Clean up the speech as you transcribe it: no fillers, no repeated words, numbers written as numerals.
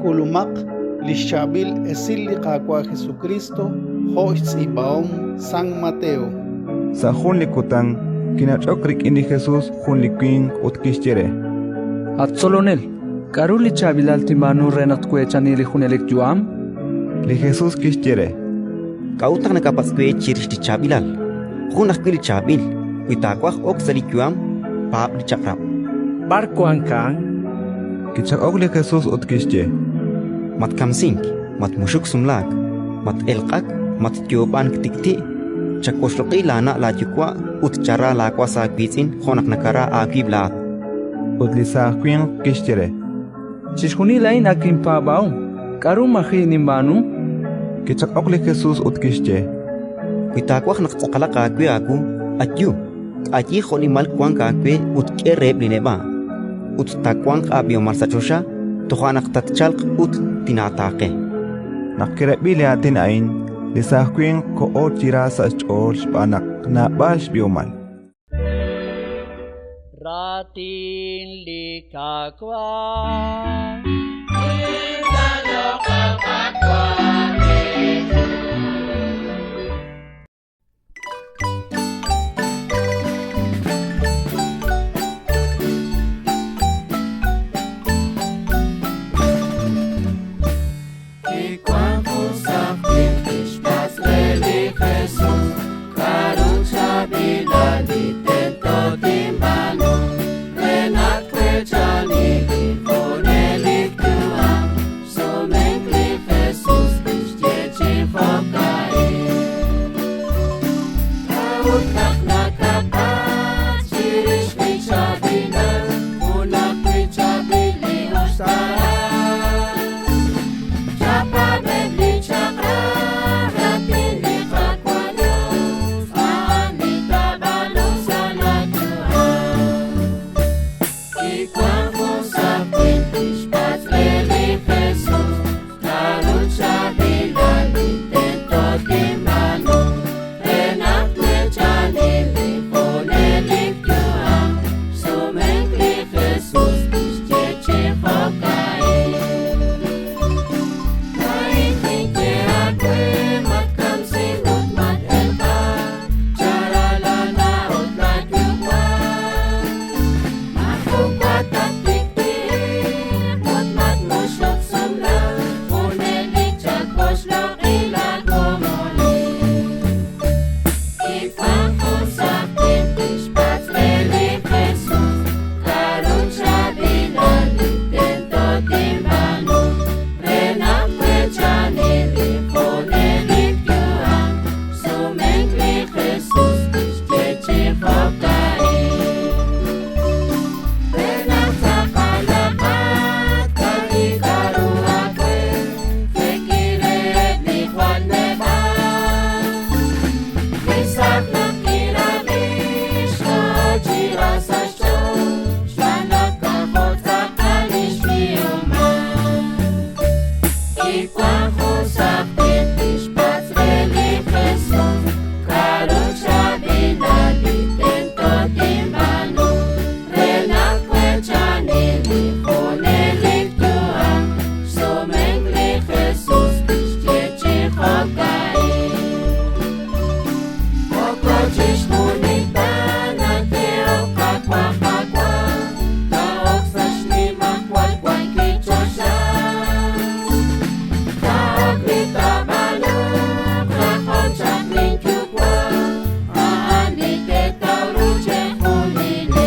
K'ulumaq li xchaab'il esil li Qaawa' Jesukriist jo' xtz'iib'ahom San Mateo. Sa' jun li kutan kinach'ok rik'in li Jesus jun li winq ut kixye re: At Tzolonel, k'aru li chaab'ilal tinb'aanu re naq tweechani li junelik yu'am? Li Jesus kixye re: K'a'ut naq nakapatz' we chirix li chaab'ilal? Jun ajwi' li chaab'il. Wi taawaj ok sa' li yu'am, paab' li chaq'rab'. B'ar wank a'an? Kichaq'ok li Jesus ut kixye: Matkamsink, matmuxuk sumlaak, mat-elq'ak, matyoob'ank tik'ti', chawoxloq'i laana' laayuwa' ut chara laawas aawiitz'in jo' naq nakara aawib' laa'at. Ut li saaj winq kixye re: Chixjunil a'in ak inpaab'ahom. K'aru maji' ninb'aanu? Kichaq'ok li Jesus ut kixye: Wi taawaj naq tz'aqalaq aawe aawu, ayu, k'ayi jo'nimal wank aawe ut k'e reheb' li neb'a', ut taawanq aab'ihomal sa' choxa. Toja' naq tatchalq ut tinaataaqe. Naq kirab'i li aatin a'in, li saaj winq koho chi ra sa' xch'ool xb'aan naq naab'al xb'ihomal. Raatin li Qaawa'. Kiwank jun saqink kixpatz' re li Jesus: K'aru chaab'ilal li tento tinb'aanu re naq tweechani li junelik yu'am? Xsumenk li Jesus kixye chi jo'ka'in: K'a'ut naq nakapatz' chirix li chaab'ilal? Jun ajwi' chaab'il li uxtaan. Chapaab'eb' li chaq'rab', raatin li Qaawa' Dios, a'an li taab'aanu sa' laayu'am. Kiwank jun saqink kixpatz' re li Jesus: K'aru chaab'ilal li tento tinb'aanu re naq tweechani li junelik yu'am? Xsumenk li Jesus kixye chi jo'ka'in: A'in ninye aawe, matkamsink ut mat-elq'ak, chara laana' ut laayuwa'. Maajun wa tattikti'iq ut matmuxuk sumlaak, junelik chawoxloq'i laakomonil. Kiwank jun saqink kixpatz' re li Jesus: K'aru chaab'ilal li tento tinb'aanu re naq tweechani li junelik yu'am? Xsumenk li Jesus kixye chi jo'ka'in: Re naq tz'aqalaqat k'ayi k'aru aawe, jek'i reheb' li jwal neb'a'. Li saaj naq kirab'i xkoho chi ra sa' xch'ool xb'aan naq k'ajo' tz'aqal li xb'ihomal. Kiwank jun saqink kixpatz' re li Jesus: K'aru chaab'ilal li tento tinb'aanu re naq tweechani li junelik yu'am? Xsumenk li Jesus kixye chi jo'ka'in: Moko chixjunil ta nayehok Qaawa', Qaawa', taa'ok sa' xnimajwal wankil choxa. Taa'ok li taab'aanuq rajom chaq linyuwa', a'an li teetaw ru chejunilex.